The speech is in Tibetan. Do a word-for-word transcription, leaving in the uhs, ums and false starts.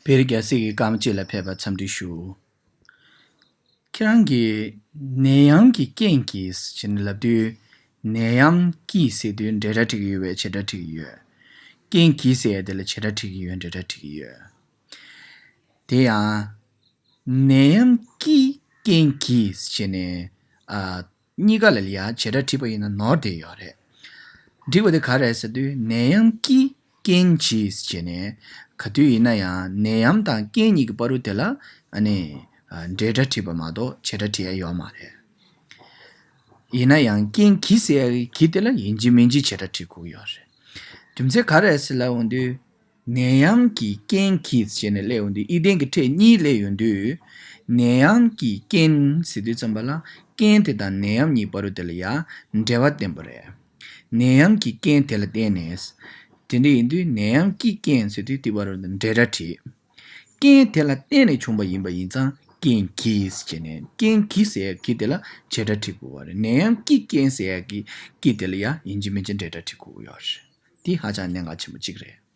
བེ་རི་རྒྱལ་སྲིད་ཀྱི་སྐར་མ་གཅིག་ལ་ཕེབས་པར་འཚམས་འདྲི་ཞུ། ཁྱེད་རང་གིས་ནད་ཡམས་ཀྱི་རྐྱེན་གྱིས་ཟེར་ནས་ལབ་དུས། ནད་ཡམས་ཀྱིས་ཟེར་དུས་འབྲེལ་སྒྲ་འབྲི་གི་ཡོད་པས་བྱེད་སྒྲ་འབྲི་གི་ཡོད། རྐྱེན་གྱིས་ཟེར་ཡ་དེ་ལ་བྱེད་སྒྲ་འབྲི་གི་ཡོད། འབྲེལ་སྒྲ་འབྲི་གི་ཡོད། དེ་ཡང་། ནད་ཡམས་ཀྱི་རྐྱེན་གྱིས་ཟེར་ནས། ཨ། གཉིས་ཀ་ལ་ཡ་བྱེད་སྒྲ་བྲིས་པ་ཡིན་ན་ནོར་བསྡད་ཡོད་རེད། འགྲིག་པ་དེ་ག་རེད་ཟེར་དུས་ནད་ཡམས་ཀྱི་རྐྱེན་གྱིས་བྱས་ནས་ག་དུས་ཡིན་ན་ཡང་ནད་ཡམས་དང་རྐྱེན་གཉིས་ཀྱི་བར་དུ་དེ་ལ་ཨ་ནི་འབྲེལ་སྒྲ་བྲིས་པ་མ་གཏོགས་བྱེད་སྒྲ་བྲིས་ཡ་ཡོད་མ་རེད། ཡིན་ན་ཡང་རྐྱེན་གྱིས་ཟེར་ཡ་གི་གྱིས་དེ་ལ་ཡིན་གཅིག་མིན་གཅིག་བྱེད་སྒྲ་བྲིས་དགོས་ཀྱི་ཡོད་རེད། རྒྱུ་མཚན་ག་རེ་ཟེར་ལབ་འོང་དུས། ནད་ཡམས་ཀྱི་རྐྱེན་གྱིས་ཟེར་ནས་སླེབས་ཡོང་དུས་ཨི་ལྡན་གྱི་ཕྲད་གཉིས་སླེབས་ཡོང་དུས། ནད་ཡམས་ཀྱི་རྐྱེན་ཟེར་དུས་ཙམ་པ་ལ་རྐྱེན་དེ་དང་ནད་ཡམས་གཉིས་བར་དུ་དེ་ལ་ཡང་འབྲེལ་བ་བསྟན་པ་རེད། ནད་ཡམས་ཀྱི་རྐྱེན་དེ་ལ་བརྟེན་ནས། དེ་འདྲ་ཡིན་དུས་ནད་ཡམས་ཀྱི་རྐྱེན་ཟེར་དུས་དེ་བར་དུ་འབྲེལ་སྒྲ་བྲིས། རྐྱེན་དེ་ལ་བརྟེན་ནས་བྱུང་བ་ཡིན་པ་ཡིན་ཙང་རྐྱེན་གྱིས་ཟེར་ནས་རྐྱེན་གྱིས་ཟེར་ཡ་གྱིས་དེ་ལ་བྱེད་སྒྲ་བྲིས་དགོས་པ་རེད། ནད་ཡམས་ཀྱི་རྐྱེན་ཟེར་ཡ་གི་གྱིས་དེ་ལ་ཡང་ཡིན་གཅིག་མིན་གཅིག་འབྲེལ་སྒྲ་བྲིས་དགོས་ཀྱི་ཡོད་རེད། དེ་ཧ་ཅང་གནད་འགག་ཆེན་པོ་གཅིག་རེད།